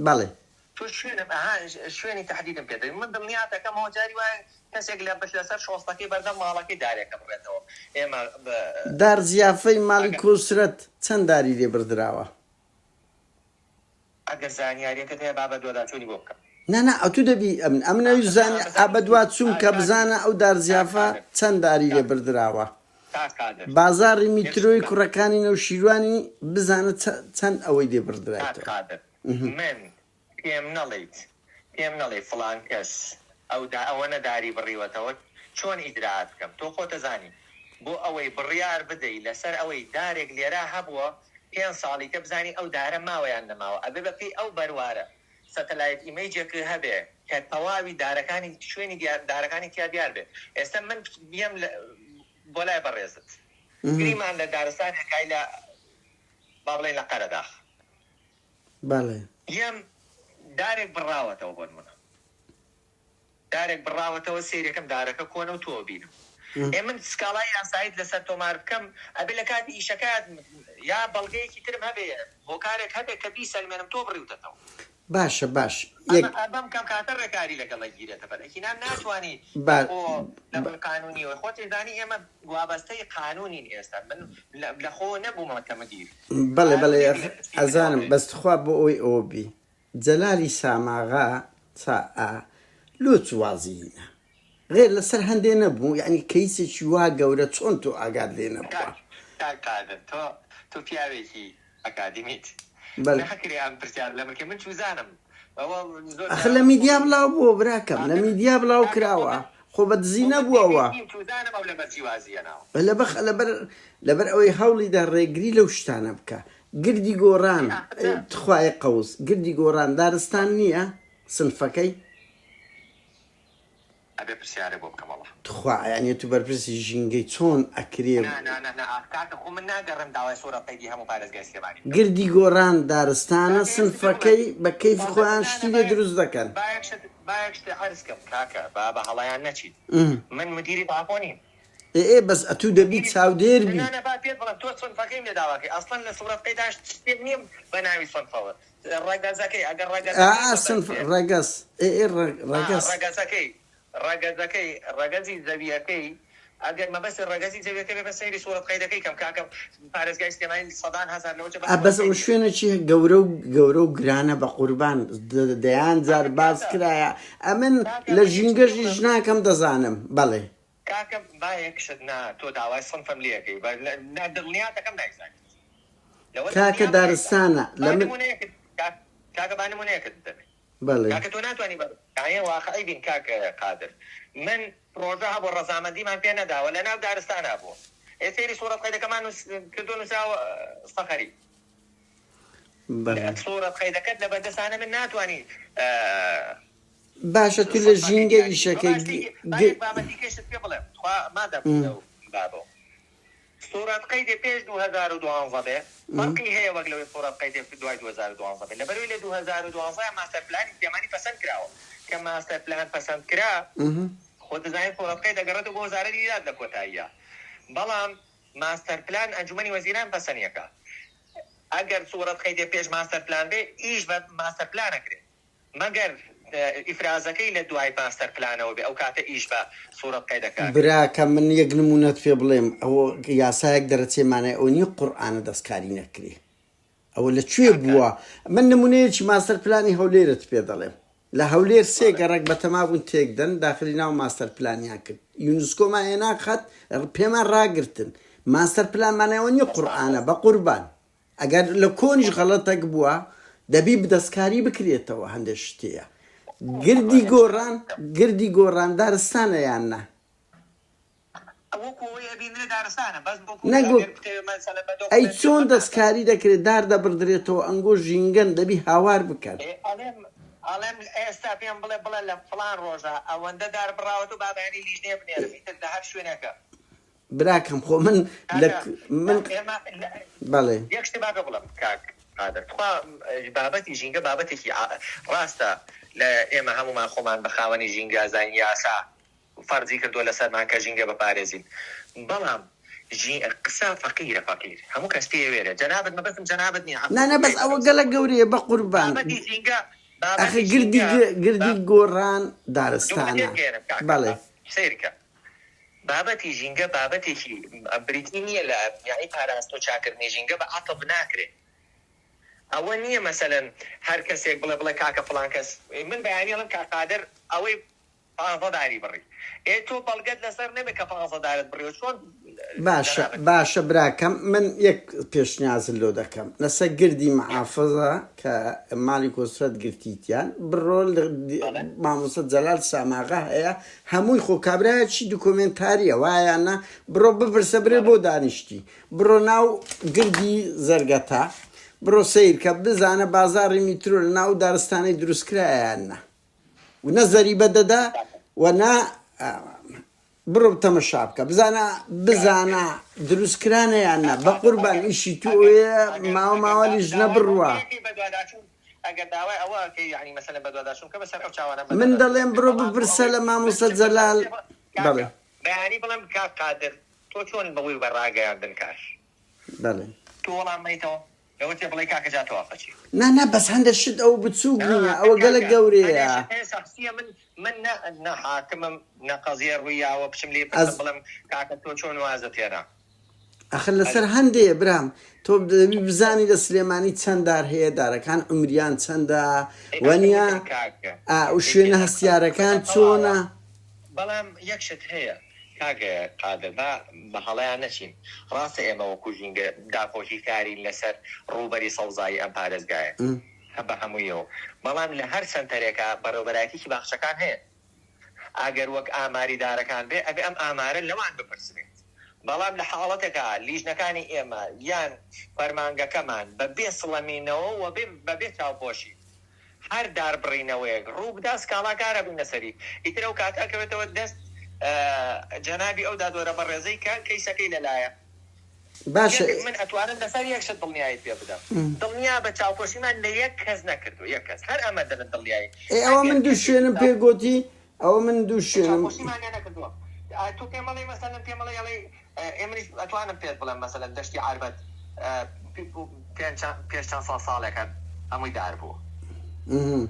بەڵێ
تۆ شوێنم ئەها شوێنی تەحدیدم پێ دەی من دڵنیات ئەکەمەوە جاری وایە کەسێک لە بەس لەسەر شۆستەکەی بەردەم ماڵەکەی دارێک ئەبڕێتەوە ئێمە بە
دار زیافەی ماڵی
ئەگەر
کۆسرەت چەند داری لێ بردراوە؟
ئەگەر زانیاریەکەت هەیە با بەدواداچوونی بۆ بکەم.
نا نا ئەتو دەبی ئەمن ئەمن ئەوی
ئاخر نا
زانی ئا
بزانی
بەدوا چووم
ئا
کە
کاک
بزانە ئەو دار
کاک
زیافە
قادر
چەند داری لێ
کاک
بردراوە.
کاک قادر
بازاڕی
یەک شت
میترۆی
بکە
کوڕەکانی نەوشیروانی بزانە چە چەند ئەوەی لێ
کاک
بڕدرایتەوە.
قادر من پێم نەڵێیت پێم نەڵێی فڵان کەس ئەو دا ئەوەنە داری بڕیوەتەوە چۆن ئیجرائات بکەم تۆ خۆتەزانی بۆ ئەوەی بڕیار بدەی لەسەر ئەوەی دارێک لێرا هەبووە پێنج ساڵی کە بزانی ئەو دارە ماوە یان نەماوە ئەبێ بە پێی ئەو بەروارە satellite image ێک هەبێ کە تەواوی دارەکانی شوێنی دیار دارەکانی تیا دیار بێ ئێستا من بیم بۆ لای بەڕێزت گریمان لە دارستانێکای لە با بڵێین لە قەرەداخ
بەڵێ.
یەم دارێک بڕاوەتەوە بۆ نمونە دارێک بڕاوەتەوە سەیرەکەم دارەکە کۆنە و تۆ بینم ئێ من سکاڵای یاساییت لەسەر تۆمار بکەم ئەبێ لە کاتی ئیشەکەت یا بەڵگەیەکی ترم هەبێ هۆکارێک هەبێ کە بیسەلمێنم تۆ بڕیوتەتەوە.
باشە باش یەک.
ئەمە بەم کەم کاتە ڕێکاری لەگەڵ ئەگیرێتە بەر ئەکینا ناتوانی
با
خۆ لە ڕووی قانونیەوە خۆت ئەزانی ئێمە وابەستەی قانونین ئێستا من لە خۆوە نەبوومە کە مدیر
بەڵێ بەڵێ
قانونێک لە پشتی منەوە
ئەزانم
بێ.
بەس تخوا بۆ ئەوەی ئەوە بی جەلالی ساماغا چا ئا لۆ چ وازی هینا غێر لەسەر هەندێ نەبوو یەعنی کەیسێکی وا گەورە چۆن تۆ ئاگات لێ نەبووە؟
کاک کاک قادر تۆ تۆ پیاوێکی ئەکادیمیت
بەلێ.
ناکرێ ئەم پرسیارە لە من بکەی من چوزانم ئەوە زۆر
ئەخر لە
جار
میدیا بڵاو بووە براکەم لە
ئاخر
میدیا بڵاو
کاکە خۆ
کراوە
من
خۆ بە دزی
خۆ من
نەبووە
دیبەیت
ئەوە.
نیم چوزانم ئەو لەبەر چی وازی هێناوە.
لەبەخ لەبەر لەبەر ئەوەی هەوڵیدا ڕێگری لەو شتانە بکا گردی گۆڕان
ئێ ئاخر نا.
تخوایە قەوس گردی گۆڕان دارستان نییە سنفەکەی؟
ئەبێ پرسیارێ بۆ بکەم وەڵا.
تخوا یانی ئەتو بەرپرسی ژینگەی چۆن ئەکرێ.
نا نا نا نا ئاخ کاکە خۆ من ناگەڕێم داوای سورەت قەیدی هەموو پارێزگای سلێمانی بکەم.
گردی گۆڕان دارستانە
کاکە یەک شت پێ بڵێم
سنفەکەی بە کەیفی
تازە
خۆیان
نا نا
شتی
با
لێ
یەک
دروست دەکەن.
با یەک شت با یەک شت عەرز کەم کاکە با بە هەڵەیان نەچیت من مدیری تاپۆ نیم.
ئێ ئێ بەس ئەتو دەبی
مدیری
چاودێر
نا
بی.
نا نا با پێت بڵێم تۆ سنفەکەیم لێ داواکەی ئەسڵەن لە سورەت قەیدا شتێک نیە بە ناوی سنفەوە ڕەگەزەکەی ئەگەر ڕەگەزەکەی
ئا
مەبەست
سنف
بێ.
ڕەگەز ئێ ئێ
ئا
ڕەگەز.
ڕەگەزەکەی ڕەگەزەکەی ڕەگەزی زەویەکەی ئەگەر مەبەستت ڕەگەزی زەویەکە بێ بەس سەیری سوڕەت قەیدەکەی کەم کاکە پارێزگای سلێمانی سەدان هەزار لەوە
ئا
بە
بەس
سوڕەت
ئەوە
قەیدی هەیە.
شوێنێکی گەورە و گەورە و گرانە بەقوربان دەیان جار
کاکە
باس
کاکە
کرایە ئەمن
کاکە
لە
من یەک شت
ژینگەش
پێ
ئیش
بڵێم
ناکەم دەزانم بەڵێ.
کاکە با یەک شت نا تۆ داوای سنفم لێ ئەکەی بە نا دڵنیات ئەکەم نایزانیت لەوە
کاکە
دڵنیابە نایزانیت
دارستانە
با
لە من
نمونەیەکت کاکە با نمونەیەکت بدەمێ
بەڵێ.
کاکە تۆ ناتوانی بە یانی واقعی بین کاک قادر من. پڕۆژە هەبووە ڕەزامەندیمان پێ نەداوە لە ناو دارستانا بووە ئێ سەیری سوڕەت قەیدەکەمان کردووە نووسراوە سەخەری
بەڵێ.
سوڕەت قەیدەکەت لە بەردەسانە من ناتوانی
باشە تو لە
سەد قەید
ژینگە
دیاری کەی.
ئیشەکەی
با شتێکی با
گ.
یەک بابەتی کەشت پێ بڵێم تخوا مادام لەو بابەوە سوڕەت قەیدێ پێش 2012 بێ فەرقی هەیە وەک لەوەی سوڕەت قەیدێ دوای 2012 بێ لەبەرئەوەی لە 2012 ماستەر پلانی سلێمانی پەسەند کراوە کە ماستەر پلان پەسەند کرا خۆت دەزانی سوڕەت قەید دەگەڕێتەوە بۆ وەزارەتی داد لە کۆتاییا بەڵام ماستەر پلان ئەنجومەنی وەزیران پەسەنی ئەکا ئەگەر سوڕەت قەیدێ پێش ماستەر پلان بێ ئیش بە ماستەر پلان ئەکرێ مەگەر ئیفرازەکەی لە دوای ماستەر پلانەوە بێ ئەو کاتە ئیش بە سوڕەت قەیدەکە ئەکرێ.
براکەم من یەک نمونەت پێ بڵێم ئەوە یاسایەک دەرەچێ مانای ئەوە نیە قورئانە دەستکاری نەکرێ ئەوە لە کوێ
کاکە.
بووە من نمونەیەکی ماستەر پلانی هەولێرت پێ دەڵێم لە هەولێر سێ
بەڵێ.
گەڕەک بەتەما بوون تێکدەن داخلی ناو ماستەر پلانیان کرد یونسکۆمان هێنا خەت پێمان ڕاگرتن ماستەر پلان مانای ئەوە نیە قورئانە بەقوربان ئەگەر لە کۆنیش غەڵەتەک بووە دەبی دەستکاری بکرێتەوە هەندێ شتەیە گردی گۆڕان گردی گۆڕان دارستانە یان نا؟ نەک وەک ئەی چۆن دەستکاری دەکرێت دار دەبڕدرێتەوە ئەنگۆ ژینگەن دەبی هاوار بکەن. براکەم خۆ من لە
کاکە
من
ئێمە
بەڵێ.
یەک شتێ با پێ بڵێم کاک قادر تخوا بابەتی ژینگە بابەتێکی ڕاستە لە ئێمە هەموومان خۆمان بە خاوەنی ژینگە ئەزانین یاسا فەرزی کردووە لەسەرمان کە ژینگە بپارێزین بەڵام قسە فەقیرە فەقیر هەموو کەس پێی ئەوێرێ جەنابت مەبەستم جەنابت نییە
نا
عەفوو
نا بەس
بکەی
ئەوە
بەڕێز
گەلەک گەورەیە بەقوربان
بابەتی ژینگە
ئەخی
بابەتی
گردی
ژینگە
گردی
با
گۆڕان
دومە
دارستانە
تێبگەیەنم کاکە
بەڵێ.
سەیرکە بابەتی ژینگە بابەتێکی بریتی نییە لە یانی پاراستن و چاکردنی ژینگە بە عەتف ناکرێ. ئەوە نییە مەسەلەن هەر کەسێک بڵێ بڵێ کاکە فڵان کەس من بەیانی ئەڵێم کاک قادر ئەوەی پانزە داری بڕی ئێ تۆ بەڵگەت لەسەر نەبێ کە پانزە دارت بڕیوە چۆن
باشە
جەنابت
باشە براکەم من یەک پێشنیازت لۆ دەکەم لەسە گردی مەحافزە کە ماڵی کۆسرەت گرتیتیان بڕۆ
بەڵێ.
مامۆستا جەلال ساماغا هەیە هەمووی خۆ کابرایەکی دوکۆمێنتاریە وایە یان نا بڕۆ بپرسە برێ
بەڵێ.
بۆ دانیشتی بڕۆ ناو گردی زەرگەتە بڕۆ سەیرکە بزانە بازاڕی میترۆ لە ناو دارستانەی دروستکرایە یان نا و نە زەریبە دەدا و نە بڕۆ تەمەشا بکە بزانە بزانە دروستکرانە یان نا بەقوربان ئیشی تو ئەوەیە ماوە ماوە لیژنە بڕوا. من دەڵێم بڕۆ بپرسە لە مامۆستا جەلال بەڵێ. بەڵێ. نا نا بەس هەندێ شت ئەوە بچوک نیە ئەوە گەلەک گەورەیە. ئەز. ئەخر لەسەر هەندێ برام تۆ دەبی بزانی لە سلێمانی چەند دار هەیە دارەکان عومریان چەندە وەنیە ئا و شوێنە هەستیارەکان چۆنە.
بەڵام یەک شت هەیە کاک قادر با بە هەڵەیا نەچین ڕاستە ئێمە وەکو ژینگە داکۆکیکارین لەسەر ڕووبەری سەوزایی ئەم پارێزگایە بە هەموویەوە بەڵام لە هەر سەنتەرێکا بەڕێوبەرایەتیی باخچەکان هەیە ئەگەر وەک ئاماری دارەکان بێ ئەبێ ئەم ئامارە لەوان بپرسرێت بەڵام لە حاڵەتێکا لیژنەکانی ئێمە یان فەرمانگەکەمان بە بێ سڵەمینەوە و بە بێ چاوپۆشی هەر داربڕینەوەیەک ڕووبدا سکاڵاکار ئەبین لەسەری، ئیتر ئەو کاتە ئەکەوێتەوە دەست جەنابی ئەو دادوەرە بەڕێزەی کە کەیسەکەی لەلایە.
باشە.
یەک من ئەتوانم لەسەر یەک شت دڵنیاییت پێ بدەم، دڵنیابە چاوپۆشیمان لە یەک کەس نەکردووە، یەک کەس، هەر ئەمە دەبن دڵنیایی
ئێ ئەوە
ئەگەر
من دوو
کەسێکی
شوێنم پێ
چاو.
گۆتی، ئەوە من دوو شوێنم.
چاوپۆشیمان لێ نەکردووە. تۆ پێم ئەڵێی مەسەلەن پێم ئەڵێی ئەڵێی ئێ منیش ئەتوانم پێت بڵێم مەسەلەن دەشتی عەربەت پێش چەند سەد ساڵێکە هەمووی دار بووە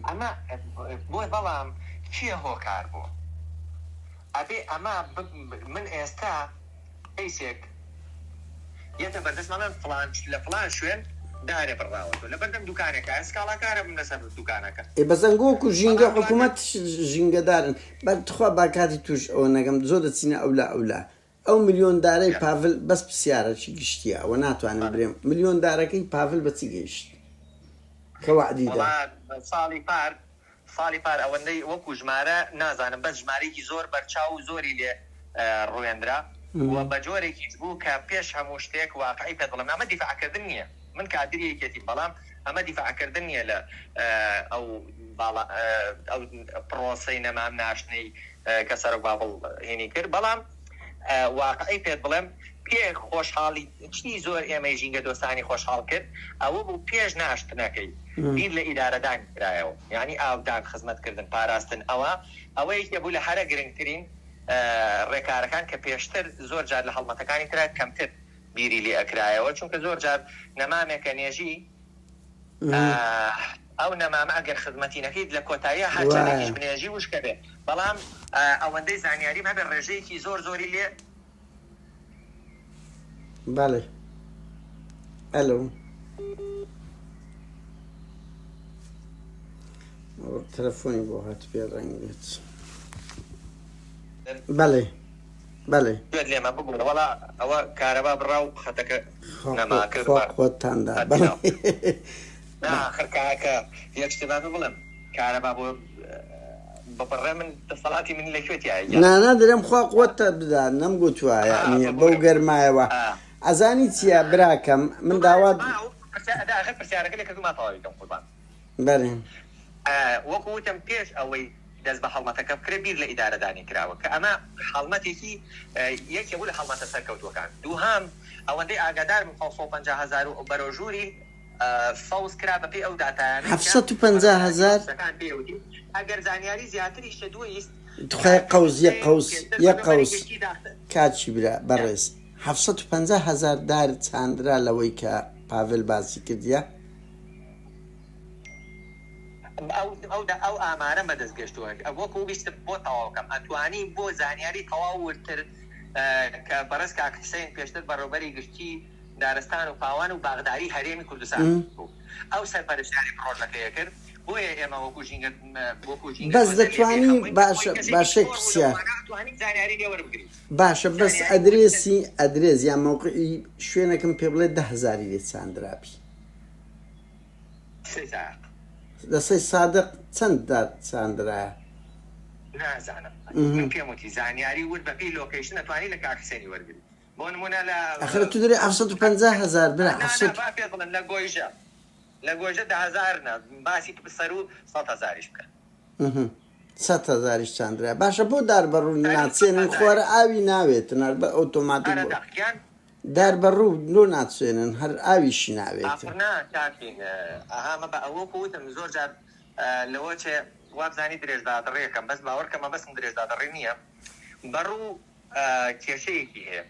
ئەمە بۆ بەڵام کێ هۆکار بوو ئەبێ ئەمە من ئێستا کەیسێک یەتە بەردەستم ئەڵێن فڵان لە فڵان شوێن دارێ بڕاوەتەوە لەبەردەم دوکانێکە سکاڵاکارە بم لەسەر دوکانەکە
ئێ بەس ئەنگۆ وەکو ژینگە
بەڵام دواتر
حکومەت ژینگەدارن با تخوا با کاتی توش ئەوە نەکەم زۆر دەچینە ئەولا ئەولا ئەو ملیۆن دارەی پاڤل بەس پسیارەکی گشتیە ئەوە ناتوانم برێم ملیۆن دارەکەی پاڤل بە چی گەیشت کە وەعدی دا؟
وەڵا ساڵی پار. ساڵی پار ئەوەندەی وەکو ژمارە نازانم بەس ژمارەیەکی زۆر بەرچاو و زۆری لێ ڕوێندرا و بە جۆرێکیش بوو کە پێش هەموو شتێک واقعی پێت بڵێم ئەمە دیفاع کردن نییە من کادری یەکێتیم بەڵام ئەمە دیفاع کردن نییە لە ئەو باڵا ئەو پڕۆسەی نەمام ناشتنەی کە سەرۆک بافڵ هینی کرد بەڵام واقعی پێت بڵێم پێ خۆشحاڵی چی زۆر ئێمەی ژینگە دۆستانی خۆشحاڵ کرد ئەوە بوو پێش ناشتنەکەی بیر لە ئیدارەدان کرایەوە یانی ئاودان خزمەت کردن پاراستن ئەوە ئەوە یەکێ بوو لە هەرە گرنگترین ڕێکارەکان کە پێشتر زۆر جار لە هەڵمەتەکانی ترا کەمتر بیری لێ ئەکرایەوە چونکە زۆر جار نەمامێکە نێژی ئەو نەمامە ئەگەر خزمەتی نەکەیت لە کۆتاییا هەر چەندێکیش بنێژی وشکە بێ بەڵام ئەوەندەی زانیاریم هەبێ ڕێژەیەکی زۆر زۆری لێ
بەڵێ ئەلۆ تەلەفۆنی بۆ هات پێ ڕەنگ بێت بەڵێ بەڵێ.
گوێت لێمە ببورە وەڵا ئەوە کارەبا بڕا و خەتەکە نەما کرد
خوا قوتتان دا بەڵێ.
نا ئاخر کاکە یەک شتێ با بڵێم کارەبا بۆ ببڕێ من دەسەڵاتی من لە کوێ تیایە گیان.
نا نا دەرێم خوا قوتت بدا نەمگوتوە یەعنی بەو گەرمایەوە ئەزانی چیە براکەم من داوات.
ئاخر پرسیارەکە لێ کردوومە تەواوی کەم قوربان.
بەرێ.
وەکو وتم پێش ئەوەی دەست بە هەڵمەتەکە بکرێت بیر لە ئیدارەدانی کراوە کە ئەمە هەڵمەتێکی یەکێ بوو لە هەڵمەتە سەرکەوتووەکان. دووهەم ئەوەندەی ئاگادارم 750 هەزار و بەرەو ژووری سەوز کرا بەپێی ئەو داتایانەی کە
750 هەزار؟
بەڕێوەبەرایەتی پێی وتین. ئەگەر زانیاری زیاتریشت ویست
توخوا یەک
کاک
قەوس یەک
حوسێن
قەوس
پێشتر
یەک
بەڕێوەبەری
قەوس
گشتی داخ
کاکی برا بەڕێز 750 هەزار دار چاندرا لەوەی کە پاڤێل باسی کردیە؟
ئەو ئەو ئەو ئامارەم بەدەست گەشتووە وەکو ویستم بۆ تەواو کەم ئەتوانی بۆ زانیاری تەواو وردتر کە بەڕێز کاک حسین پێشتر بەڕێوبەری گشتی دارستان و پاوان و باغداری هەرێمی کوردستان بوو ئەو سەرپەرشتیاری پڕۆژەکەی کرد بۆیە ئێمە وەکو ژینگە وەکو ژینگە
بەس
دۆستە لێ
دەتوانی
بێخەم بووین کە
باشە
خۆی کەسێکی
باشە یەک
پسپۆڕ بوو لە
پرسیار
بوارە ئەتوانی زانیاری لێ وەربگریت
باشە بەس
زانیاری وردتر
ئەدرێسی ئەدرێس یان مەوقعی شوێنەکم پێ بڵێ دە هەزاری لێ چاندرابی.
سەی سایەق.
لە سەی سادق چەند دار چاندرایە؟
نازانم من پێم وتی زانیاری ورد بە پێی location ئەتوانی لە کاک حسێنی وەرگری بۆ نمونە لە
ئەخر تو دەرێ 750 هەزار برا
نا نا
700
با پێت بڵێم لە گۆیژە لە گۆیژە دە هەزار نا باسی سەرو سەد هەزاریش بکە.
سەد هەزاریش چاندرایە باشە بۆ دار بەڕوو
سەرو سەد
ناچێنن
هەزاریش
خوارە ئاوی ناوێتن هەر بە ئۆتۆماتیک
ئەرە
بۆ
دەق گیان
دار بەڕوو لۆ ناچێنن هەر ئاویشی ناوێتن.
ئاخر نا کاک هین ئەها مە بە ئەوە وەکو وتم زۆر جار لەوە چێ وابزانی درێژدادڕیەکەم بەس باوەڕکە مەبەستم درێژدادڕی نییە بەڕوو کێشەیەکی هەیە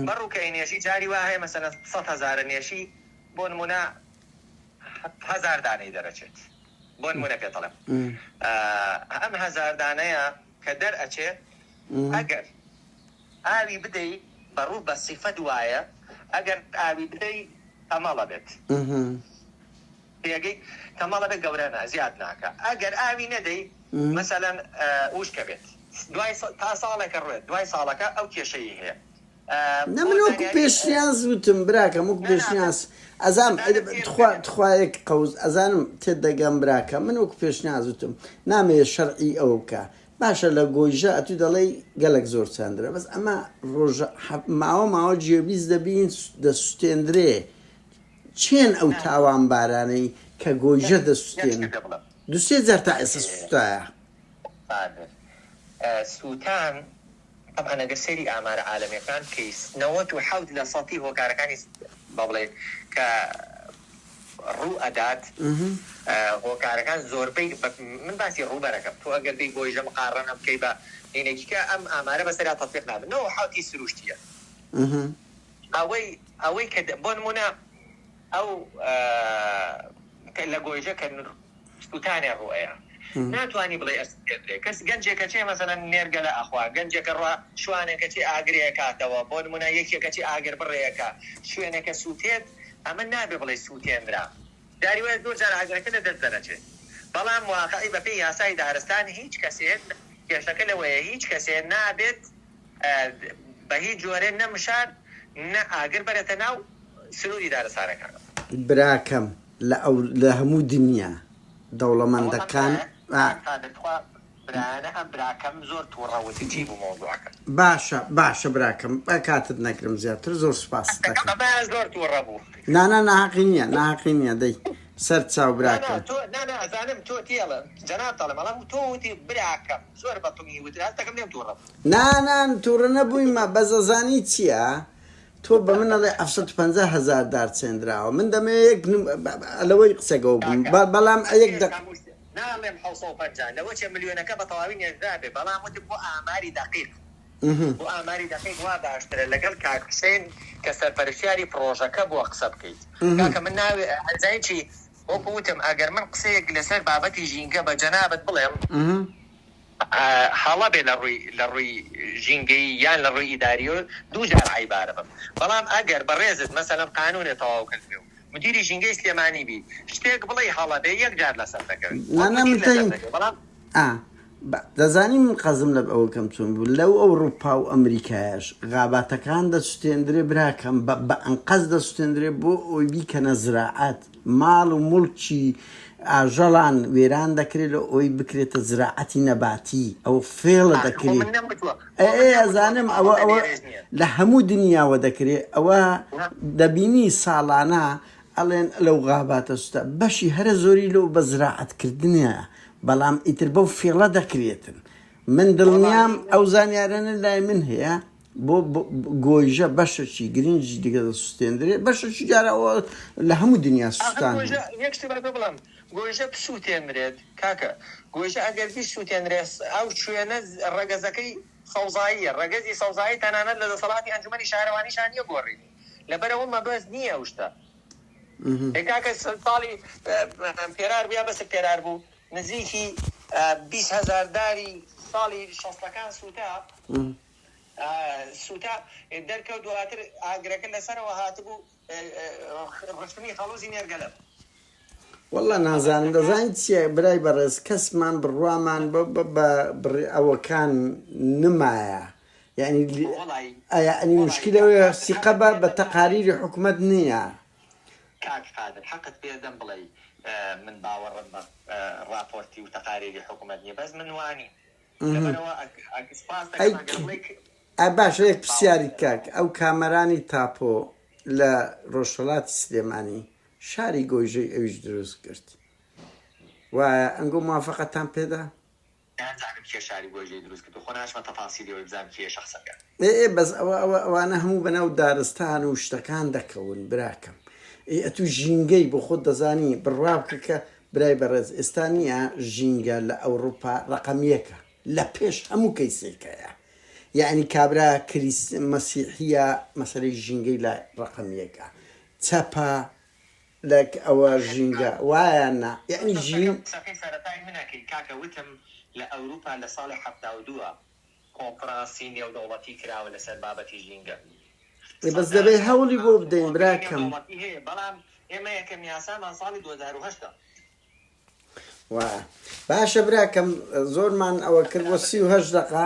بەڕوو کە ئەینێژی جاری وا هەیە مەسەلەن سەد هەزارە نێژی بۆ نمونە هەزار دانەی دەرەچێت بۆ نمونە پێت ئەڵێم ئەم هەزار دانەیە کە دەرئەچێ ئەگەر ئاوی بدەی بە ڕوو بە سیفەت وایە ئەگەر ئاوی بدەی تەمەڵە بێت پێگەی تەمەڵە بێت گەورە نا زیاد ناکا ئەگەر ئاوی نەدەی مەسەلەن وشکە بێت دوای تا ساڵێکە ڕوێت دوای ساڵەکە ئەو کێشەی هەیە
نا
بۆ
من وەکو
زانیاری
پێشنیاز وتم براکەم وەکو
نا نا
پێشنیاز ئەزام
ئەزانم تێ
تخوا
دەگەم
تخوا یەک قەوز ئەزانم تێت دەگەم براکەم من وەکو پێشنیاز وتم نامەوێ شەرعی ئەوە بکا باشە لە گۆیژە ئەتوو دەڵێی گەلەک زۆر چەندرە بەس ئەمە ڕۆژە ماوە ماوە گوێبیست دەبین دەسوتێندرێ کێن ئەو تاوانبارانەی کە گۆیژە دەسوتێنن دوسێ جار تا ئێستا سوتایە.
سوتان تەبعەن ئەگەر سەیری ئامارە عالەمیەکان بکەی 97 لە سەتی هۆکارەکانی با بڵێین کە ڕوو ئەدات هۆکارەکان زۆربەی من باسی ڕووبەرەکەم تۆ ئەگەر بێی گۆیژە مقاڕەنە بکەی بە هینێکی کە ئەم ئامارە بەسەریا تەتبیق نابن 97 ی سروشتیە ئەوەی ئەوەی کە بۆ نمونە ئەو لە گۆیژە کە سوتانێ ڕوو ئەیا ناتوانی بڵێی ئەسوتێندرێ کەس گەنجێک ئەچێ مەسەلەن نێرگەلە ئەخوا گەنجێکە ڕوا شوانێک ئەچێ ئاگرێ ئەکاتەوە بۆ نمونە یەکێک ئەچێ ئاگر بڕێ ئەکا شوێنێکە سوتێت ئەمە نابێ بڵێی سوتێنرا جاری وایە زۆر جار ئاگرەکە لە دەست دەرەچێ بەڵام واقعی بە پێی یاسای دارستان هیچ کەسێک کێشەکە لەوەیە هیچ کەسێ نابێت بە هیچ جۆرێ نە مشار نە ئاگر بەرێتە ناو سنوری دارستانەکانەوە.
براکەم لە ئەو لە هەموو دنیا.
ئەوە ئەم
دەوڵەمەندەکان
برایە
ئا
کاک قادر تخوا برایانە ئەم براکەم زۆر توڕە وتی چی بوو مەوزوعەکە.
باشە باشە براکەم با کاتت نەگرم زیاتر زۆر سوپاست
دەکەم
دەکەم.
ئەمەیان زۆر توڕە بوو.
نانا ناهەقی نیە ناهەقی نیە دەی سەر چاو
نا نا
براکەم.
تۆ نا نا ئەزانم تۆ تێڵم جەنابت ئەڵێم ئەڵێم تۆ وتی براکەم زۆر بە تونی وتت هەستەکەم لێم توڕە بوو.
نا نا توڕە نەبوویمە بەس ئەزانی چیە تۆ بە من ئەڵێ 750 هەزار دار چێندراوە من دەمەوێ یەک لەوەی قسەگەو بم
کاکە
بەڵام یەک
پێش
دەق
هەموو شتێ ناڵێم 750 لەوە چێ ملیۆنەکە بە تەواوی نێژرابێ بەڵام وتم بۆ ئاماری دەقیق بۆ ئاماری دەقیق وا باشترە لەگەڵ کاک حوسێن کە سەرپەرشتیاری پڕۆژەکە بووە قسە بکەیت کاکە من ناوێ ئەزانی چی وەکو وتم ئەگەر من قسەیەک لەسەر بابەتی ژینگە بە جەنابت بڵێم هەڵە بێ لە ڕووی لە ڕووی ژینگەیی یان لە ڕووی ئیداریەوە دوو جار عەیبارە بم بەڵام ئەگەر بەڕێزت مەسەلەن قانونێ تەواو کردبێ و مدیری ژینگەی سلێمانی بی شتێک بڵێی هەڵە بێ یەک جار لەسەر دەکەوی
نا
وەک
نا
مدیر
من
لەسەر
تەین
دەکەوی بەڵام
ئا با دەزانی من قەزم لە ئەوە کەم چۆن بوو لەو ئەوڕوپا و ئەمریکایەش غاباتەکان دەسوتێندرێ براکەم بە بە ئەنقەست دەسوتێندرێ بۆ ئەوەی بیکەنە زراعەت ماڵ و موڵکی ئاژەڵان وێران دەکرێ لۆ ئەوەی بکرێتە زراعەتی نەباتی ئەوە فێڵە
ئاخر خۆ
دەکرێ
من نەموتووە
ئێ
خۆ من
ئێ
نەموتووە
ئەزانم ئەوە
ئاڵۆگە
ئەوە
لێرەش نییە.
لە هەموو دنیاوە دەکرێ ئەوە دەبینی ساڵانە ئەڵێن لەو غاباتە سوتا بەشی هەرە زۆری لۆ بە زراعەت کردنە بەڵام ئیتر بەو فێڵە دەکرێتن من دڵنیام
وەڵاهی من
ئەو زانیارانە لای من هەیە بۆ گۆیژە بەشەکی گرنگی دیگە دەسوتێندرێ بەشەکی جارە ئەوە لە هەموو دنیا
ئاخر
سوستان هەیە.
گۆیژە یەک شت با پێ بڵێم گۆیژە بسوتێنرێت کاکە گۆیژە ئەگەر بیسوتێنرێ ئەو شوێنە ڕەگەزەکەی سەوزاییە ڕەگەزی سەوزایی تەنانەت لە دەسەڵاتی ئەنجومەنی شارەوانیشا نییە گۆڕینی لەبەرئەوە مەبەست نییە ئەو شتە ئێ کاکە ساڵی پێرار بوو یا بەسر پێرار بوو نزیکی 20 هەزار داری ساڵی شەستەکان سووتا سووتا دەرکەوت دواتر ئاگرەکە لەسەرەوە هاتبوو ڕشتنی خەڵوزی نێرگەلە بوو.
واللە نازانم
مەبەستەکە
دەزانی چیە برای بەڕێز کەسمان بڕوامان بە بە بە بڕی ئەوەکان نمایە یعنی
وەڵی
یعنی
وەڵی
مشکلەوەیە
کاک قادر
سیقە
حەقت
بە
پێ
بە
دەم
تەقاریری حکومەت نییە.
کاک قادر حەقت پێ دەم بڵێی من باوەڕم بە ڕاپۆرتی و تەقاریری حکومەت نیە بەس من وانیم لەبەرئەوە سوپاست
ئەی
دەکەم ئەگەر بڵێی
ئە باشە یەک
باوەڕم
پرسیاری
پێ
کاک ئەو کامەرانی تاپۆ لە ڕۆژهەڵاتی سلێمانی شاری گۆیژەی ئەویش دروست کرد وایە ئەنگۆ موافەقەتان پێدا؟
نازانم کێ شاری گۆیژەی دروست کردوە خۆ ناچمە تەفاسیلی ئەوەی بزانم کێیە شەخسەکە.
ئێ ئێ بەس ئەوە ئەوە ئەوانە هەموو بەناو دارستان و شتەکان دەکەون براکەم ئێ ئەتوو ژینگەی بۆ خۆت دەزانی بڕوا بکە کە برای بەڕێز ئێستا نییە ژینگە لە ئەوڕوپا ڕەقەم یەکە لە پێش هەموو کەیسێکەیە یەعنی کابرا کریس مەسیحیە مەسەلەی ژینگەی لا ڕەقەم یەکە چەپە لەک ئەوە
ئاخر
ژینگە وایە نا
تۆ
یەعنی
قسەکە
ژین
قسەکەی سەرەتای من ئەکەی کاکە وتم لە ئەوروپا لە ساڵی 72 ە کۆنفرانسی نێودەوڵەتی کراوە لەسەر بابەتی ژینگە
ئێ بەس
سەدان
دەبێ هەوڵی بۆ
کۆنفرانس و
بدەین
کۆنگرەی
براکەم.
نێودەوڵەتی هەیە بەڵام ئێمە یەکەم یاسامان ساڵی 2008 ە.
وایە باشە براکەم زۆرمان ئەوە کرد بۆ 38 دەقە.